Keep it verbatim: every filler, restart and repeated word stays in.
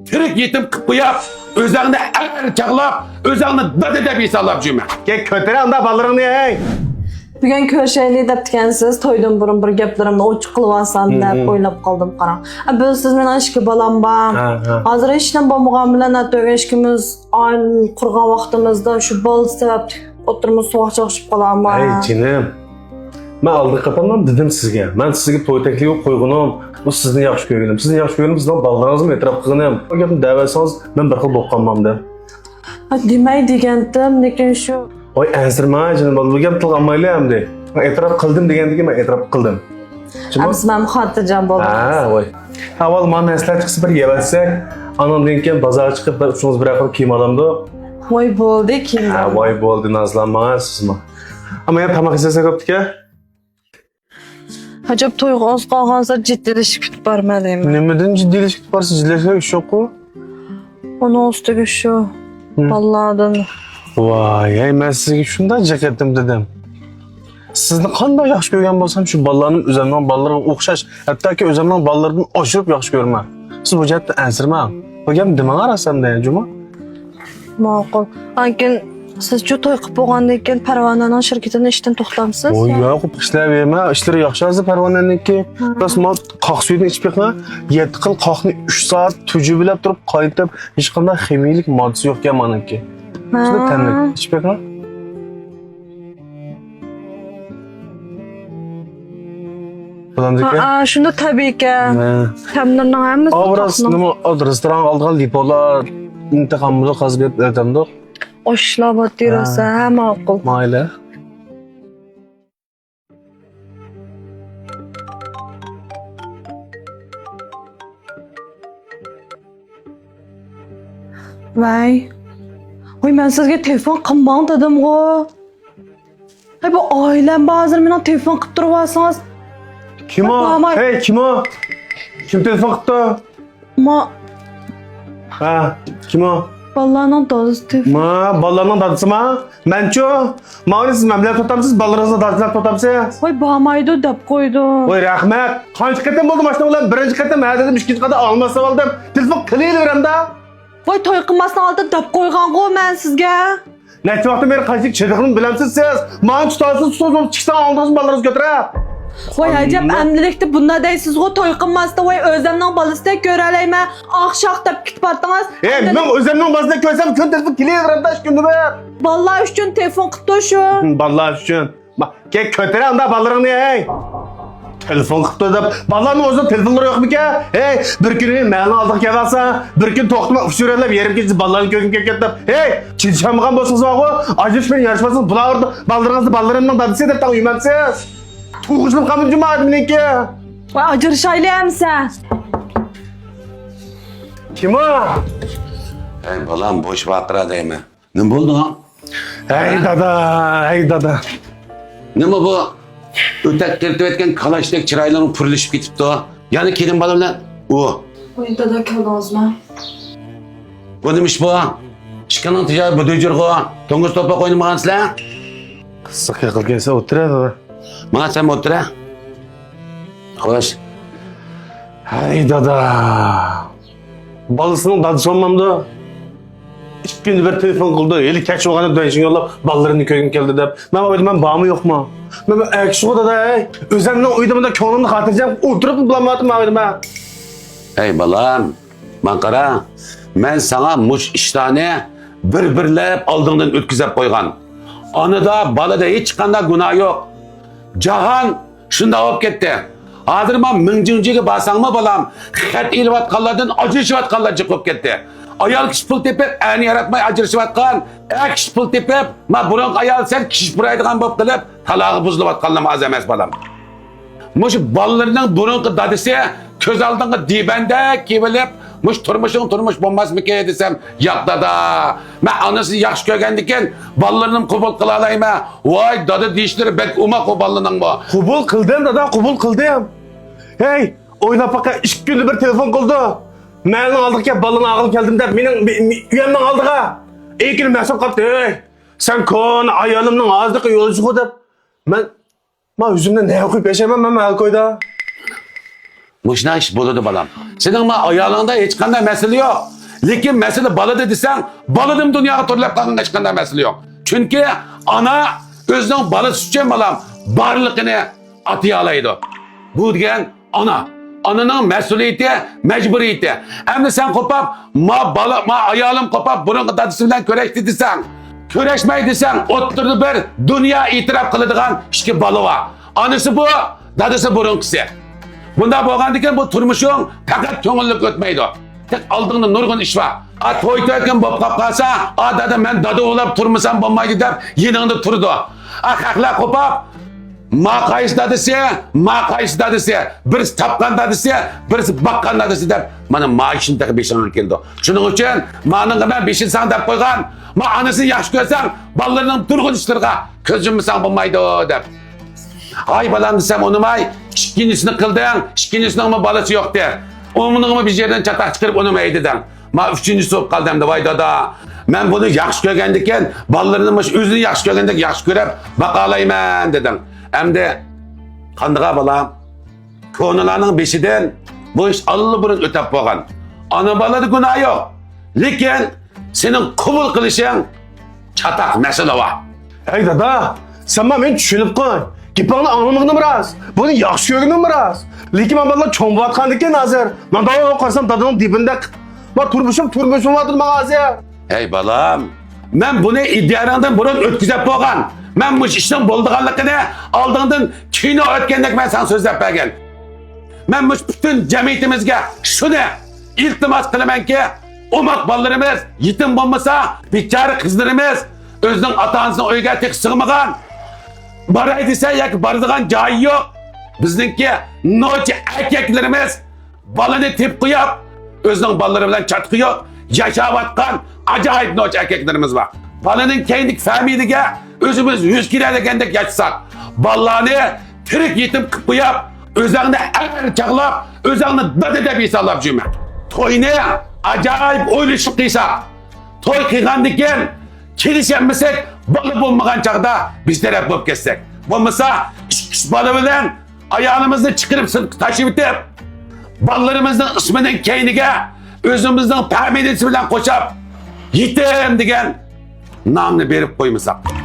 تىرىك يېتىم قىلىپ قويۇپ، ئۆزۈڭنى ئەر چاغلاپ، ئۆزۈڭنى دادا دەپ ھېسابلاپ يۈرمە. كەل كۆتۈرە ئاندا بالىلىرىڭنى، ھەي! بۈگۈن كۆرۈشەيلى دەپتىكەنسىز، تويدىن بۇرۇن بىر گەپلىرىمنى ئوچۇق قىلىۋالسام دەپ ئويلاپ قالدىم، قاراڭ. ئە، بىلىسىز، مېنىڭ ئىككى بالام بار. ھازىر ھېچنېمە بولمىغان بىلەن، ئەتىگەن ئىككىمىز ئائىلە قۇرغان ۋاقتىمىزدا شۇ بالا سەۋەبلىك ئوتتۇرىمىز سوغۇق چاقىشىپ قالامۇ. ھەي، جېنىم. مەن ئالدىنقى قېتىملا دېدىم سىزگە. مەن سىزگە توي تەكلىپى قويغىنىم، بۇ سىزنى ياخشى كۆرگىنىم. سىزنى ياخشى كۆرگىنىم، سىزنىڭ بالىلىرىڭىزنى ئېتىراپ قىلغىنىم. بۇ گەپنى دەۋەرسىڭىز، مەن بىر خىل بولۇپ قالمامدىم. ھە، دېمەي دېگەنتىم، لېكىن شۇ. ۋاي، ئەنسىرىمە، جېنىم، بۇ گەپنى تىلغا ئالمايلى ئەمدى. ئېتىراپ قىلدىم دېگەندىكىن مەن ئېتىراپ قىلدىم. شۇنداق. ئەمىسە مەن خاتىرجەم بولدۇم. ھە، ۋاي. ئاۋۋال مانا مەسلىھەت چىقسا بىر يەۋەتسەك، ئاندىن كېيىن بازارغا چىقىپ بىر ئۈستىڭىز بىر قېتىم كىيىم ئالامدۇ؟ ۋاي، بولدى، كىيىم. ھە، ۋاي، بولدى، نازلانماڭ سىزمۇ. ئەمما يەنە تاماق يېسەك بوپتىكەن. ئەجەب تويغا ئاز قالغانسېرى جىددىيلىشىپ كېتىپ بارمەن دەيمەن. نېمىدىن جىددىيلىشىپ كېتىپ بارسىز؟ جىددىيلەشكەن ئىش يوققۇ. ئۇنىڭ ئۈستىگە شۇ بالىلاردىن. ۋاي، ھەي، مەن سىزگە شۇنداق جىق قېتىم دېدىم. سىزنى قانداق ياخشى كۆرگەن بولسام، شۇ بالىلارنىمۇ ئۆزۈمنىڭ بالىلىرىغا ئوخشاش، ھەتتاكى ئۆزۈمنىڭ بالىلىرىدىن ئاشۇرۇپ ياخشى كۆرىمەن. سىز بۇ جەھەتتىن ئەنسىرىمەڭ. بۇ گەپنى دېمەڭ راسەمدە، جۇمۇ. ماقۇل. ئاندىن كېيىن سىزچۇ توي قىلىپ بولغاندىن كېيىن پەرۋانەنىڭ شىركىتىنى ئىشتىن توختامسىز؟ ۋوي، يا؟ ياق، ئىشلەۋېرىمەن. ئىشلىرى ياخشى ھازىر پەرۋانەنىڭكى. ھە. راست، ما قاق سۈيىدىن ئىچىپ بېقىڭ. يەتتە خىل قاقنى ئۈچ سائەت تۈجۈۋېلىپ تۇرۇپ قاينىتىپ، ھېچقانداق خىمىيىلىك ماددىسى يوقكەن مانىڭكى. ھە. شۇنداق تەملىك. ئىچىپ بېقىڭ. بولامدىكەن؟ ھە، شۇنداق تەبىئىيكەن. ھە. تەملىرىنىڭ ھەممىسى ئاۋراس قاقنىڭ. نېمە، رېستوران ئالدىغان لىپولار، ئىنتىقاممۇ قازىپ ئۆتەمدۇق. ئوشۇشلار باتتى راسا، ھە، ماقۇل. مايلى. ۋەي. ۋەي، مەن سىزگە تېلېفون قىلماڭ دېدىمغۇ. ھەي، بۇ ئائىلەم بار، ھازىر مېنىڭ تېلېفون قىلىپ تۇرۇۋالسىڭىز. كىم ئۇ؟ ھەي، كىم ئۇ؟ كىم تېلېفون قىپتۇ؟ ما. ھە، كىم ئۇ؟ بالىلارنىڭ دادىسى تېلېفون. ما، بالىلارنىڭ دادىسىما؟ مەنچۇ؟ ماۋۇنى سىز مەن بىلەن تۇتامسىز، بالىلىرىڭىزنى دادىسى بىلەن تۇتامسىز؟ ۋاي، بارمايدۇ دەپ قويدۇم. ۋاي، رەھمەت. قانچە قېتىم بولدى ماشىنا بىلەن؟ بىرىنچى قېتىم ھە دېدىم، ئىككىنچى قېتىم ئاڭلىماستىن ئالدىم. تېلېفون قىلىۋېرەمدە. ۋاي، توي قىلماستىن ئالدىن دەپ قويغانغۇ مەن سىزگە. نەچچە ۋاقىتتىن بېرى قانچىلىك چىدىغىنىمنى بىلەمسىز سىز؟ ماڭا تۇتالسىز، تۇتۇڭ، چىقساڭ ئاڭلىدىڭىزمۇ بالىلىرىڭىزنى كۆتۈرە. ۋاي ئەجەب، ئەمدىلىكتە بۇنداق دەيسىزغۇ، توي قىلماستا، ۋاي ئۆزۈمنىڭ بالىسىدەك كۆرەلەيمەن، ئاخشاق دەپ كېتىپ بارتىڭىز. ھە، مەن ئۆزۈمنىڭ بالىسىدەك كۆرسەم كۈن تېلېفون كېلىۋېرەمدە ئىككى كۈندە بىر. بالىلار ئۈچۈن تېلېفون قىپتۇ شۇ. بالىلار ئۈچۈن. ما، كەل كۆتۈرە ئاندا بالىلىرىڭنى، ھەي! تېلېفون قىپتۇ دەپ، بالىلارنىڭ ئۆزىنىڭ تېلېفونلىرى يوقمىكەن؟ ھەي، بىر كۈنى مەننىڭ ئالدىغا كەلسە، بىر كۈن توختىماي ئۇچۇرۇۋېلىپ يېرىم كېچىدە بالىلارنى كۆرگۈم كېلىپ كەتتىم. ھەي، چىدىشالمىغان بولسىڭىز بارغۇ، ئاجرىشىپ يارىشىماسىڭىز، بۇلار ئورنىدا بالىلىرىمنىڭ دادىسى دەپ تاڭ يۈمەمسىز. تۇغۇشلۇق قالمىدى جۇما ئادىمىنىڭكى. ۋاي، ئاجرىشايلى ئەمسە. كىم ئۇ؟ ھەي، بالام، بوش ۋارقىرا دەيمەن. نېمە بولدى؟ ھەي دادا، ھەي دادا. نېمە بۇ؟ ئۆتەك تېرىتىۋەتكەن كالاچتەك چىرايلىرىڭ پۈرلىشىپ كېتىپتۇ. يەنە كېلىن بالا بىلەن ئۇ. ۋاي دادا، كەلدىڭىزمۇ؟ بۇ نېمە ئىش بۇ؟ ئىشىكنىڭ تېشى بۇ دۈجۈرغۇ. توڭگۇز توپا ئوينىمىغانسىلەر؟ قىزىق يىقىلغانسەن ئولتۇرە دادا. ماڭا سەن ئولتۇرە. خوش. ھەي دادا. بالىسىنىڭ دادىسى بولمامدۇ؟ ئىككى كۈندە بىر تېلېفون قىلىدۇ، ھېلى كەچ بولغاندا دۈشۈڭ يوللاپ، بالىلىرىنى كۆرگۈم كەلدى دەپ. مەن ئۇ يەردە مەن بارمۇ يوقمۇ؟ مەن، مەن ئەكسىغۇ دادا، ھەي. ئۆزۈمنىڭ ئۆيدە مۇنداق كۆڭلۈمنى خاتىرجەم ئولتۇرۇپلا بولالمايتتىم مەن ئۇ يەردە مەن. ھەي بالام، ماڭا قارا، مەن ساڭا مۇشۇ ئىشلارنى بىر-بىرلەپ ئالدىڭدىن ئۆتكۈزۈپ قويغان. ئانىدا، بالىدا ھېچقانداق گۇناھ يوق. جاھان شۇنداق بولۇپ كەتتى. ھازىر ما مىڭجىڭجىگە بارساڭمۇ بالام، خەت ئېلىۋاتقانلاردىن ئاجرىشىۋاتقانلار جىق بولۇپ كەتتى. ئايال كىشى پۇل تېپىپ، ئەرنى ياراتماي ئاجرىشىۋاتقان، ئەر كىشى پۇل تېپىپ، ما بۇرۇنقى ئايال سەل كىشى پۇرايدىغان بولۇپ قېلىپ، تالاغا بۇزۇلۇۋاتقانلارمۇ ئاز ئەمەس بالام. مۇشۇ بالىلىرىنىڭ بۇرۇنقى دادىسى كۆز ئالدىڭغا دىبەندەك كېلىۋېلىپ، مۇشۇ تۇرمۇشۇڭ تۇرمۇش بولماسمىكىن دېسەم، ياق دادا، مەن ئانىسىنى ياخشى كۆرگەندىكىن بالىلىرىنىمۇ قوبۇل قىلالايمەن. ۋاي دادا دېيىشلىرى بەك ئوماق ئۇ بالىنىڭمۇ. قوبۇل قىلدىم دادا، قوبۇل قىلدىم. ھەي، ئويلاپ باقە، ئىككى كۈندە بىر تېلېفون قىلىدۇ. مەننىڭ ئالدىغا كەپ، بالىنى ئالغىلى كەلدىم دەپ، مېنىڭ مې-، مې-، ئۆيۈمنىڭ ئالدىغا. ئېيكىنى مەسۇم قاپتۇ، ھەي. سەن كونا ئايالىمنىڭ ھازىرقى يولدىشىغۇ دەپ. مەن، مەن ئۆزۈمنى نەگە قويۇپ ياشايمەن مەن، مەن ھەل كويدا. مۇشۇنداق ئىش بولىدۇ، بالام. سېنىڭ ما ئايالىڭدا ھېچقانداق مەسىلە يوق. لېكىن مەسىلە بالىدا دېسەڭ، بالىدىمۇ دۇنياغا تۇرۇپ قالغانغا ھېچقانداق مەسىلە يوق. چۈنكى ئانا ئۆزىنىڭ بالىسى ئۈچۈن، بالام، بارلىقىنى ئاتىيالايدۇ. بۇ دېگەن ئانا. ئانىنىڭ مەسئۇلىيىتى، مەجبۇرىيىتى. ئەمدى سەن قوپاپ، ما بالا، ما ئايالىم قوپاپ بۇرۇنقى دادىسى بىلەن كۆرۈشتى دېسەڭ، كۆرۈشمەي دېسەڭ، ئوتتۇرىدا بىر دۇنيا ئېتىراپ قىلىدىغان ئىككى بالا بار. ئانىسى بۇ، دادىسى بۇرۇنقىسى. بۇنداق بولغاندىكىن بۇ تۇرمۇشۇڭ پەقەت كۆڭۈللۈك ئۆتمەيدۇ. تېخى ئالدىڭدا نۇرغۇن ئىش بار. ئا، توي تۆكۈن بولۇپ قاپ قالسا، ئا، دادا، مەن دادا بولاپ تۇرمىسام بولمايدۇ دەپ يېنىڭدا تۇرىدۇ. ئا، خەقلەر قوپاپ، ما قايسى دادىسى، ما قايسى دادىسى، بىرسى تاپقان دادىسى، بىرسى باققان دادىسى دەپ، مانا ما ئىشنى تېخى بېشىڭغا كېلىدۇ. شۇنىڭ ئۈچۈن مانىڭغا مەن بېشىنى ساڭا دەپ قويغان، ما ئانىسىنى ياخشى كۆرسەڭ، بالىلىرىنىڭ نۇرغۇن ئىشلىرىغا كۆز يۇممىساڭ بولمايدۇ دەپ. ھاي بالام دېسەم ئۇنىماي، ئىككىنچىسىنى قىلدىڭ، ئىككىنچىسىنىڭمۇ بالىسى يوقتى. ئۇنىڭمۇ بىر يەردىن چاتاق چىقىرىپ ئۇنىماي دېدىڭ. ما ئۈچىنچىسى بولۇپ قالدى ئەمدى، ۋاي دادا. مەن بۇنى ياخشى كۆرگەندىكىن، بالىلىرىنى مۇشۇ ئۆزىنى ياخشى كۆرگەندەك ياخشى كۆرۈپ باقالايمەن دېدىڭ. ئەمدى قاندىغا بالام؟ كونىلارنىڭ بېشىدىن بۇ ئىش ئاللىبۇرۇن ئۆتەپ بولغان. ئانا بالىدا گۇناھ يوق. لېكىن سېنىڭ قوبۇل قىلىشىڭ چاتاق مەسىلە بار. ھەي دادا، سەن مانا مېنى چۈشىنىپ قوي. گېپىڭنى ئاڭلىمىغىنىم راست. بۇنى ياخشى كۆرگىنىم راست. لېكىن مانا بالىلار چوڭ بولۇۋاتقاندىكىن ھازىر. مانا داۋا قارىسام دادىنىڭ دېپىنىدەك. ما تۇرمۇشۇم، تۇرمۇشۇم بارتىر ماڭا ھازىر. ھەي بالام، مەن بۇنى ئىدىيەڭدىن بۇرۇن ئۆتكۈزۈپ بولغان. مەن مۇشۇ ئىشنىڭ بولىدىغانلىقىنى ئالدىڭدىن كىنو ئۆتكەندەك مەن ساڭا سۆزلەپ بەرگەن. مەن مۇشۇ پۈتۈن جەمئىيىتىمىزگە شۇنى ئىلتىماس قىلىمەنكى، ئوماق بالىلىرىمىز، يېتىم بولمىسا، بىچارە قىزلىرىمىز ئۆزىنىڭ ئاتا-ئانىسىنىڭ ئۆيىگە تېخى سىغمىغان، باراي دېسە ياكى بارىدىغان جايى يوق. بىزنىڭكى نوچى ئەركەكلىرىمىز بالىنى تېپىپ قويۇپ، ئۆزىنىڭ بالىلىرى بىلەن چاتىقى يوق، ياشاۋاتقان ئاجايىپ نوچى ئەركەكلىرىمىز بار. بالىنىڭ كەينىدىكى فامىلىگە ئۆزىمىز يۈز كېرە دېگەندەك ياشىساق، بالىلارنى تىرىك يېتىم قىلىپ قويۇپ، ئۆزەڭنى ئەر چاغلاپ، ئۆزەڭنى دادا دەپ ھېسابلاپ يۈرمە. توينى ئاجايىپ ئويلىشىپ قىلساق، توي قىلغاندىن كېيىن كېلىشەلمىسەك، بالا بولمىغان چاغدا بىر تەرەپ بولۇپ كەتسەك، بولمىسا ئىككى ئۈچ بالا بىلەن ئايالىمىزنى چىقىرىپ سىرتقا تاشلىۋېتىپ، بالىلىرىمىزنىڭ ئىسمىنىڭ كەينىگە ئۆزىمىزنىڭ فامىلىسى بىلەن قوشاپ، يېتىم دېگەن نامنى بېرىپ قويمىساق.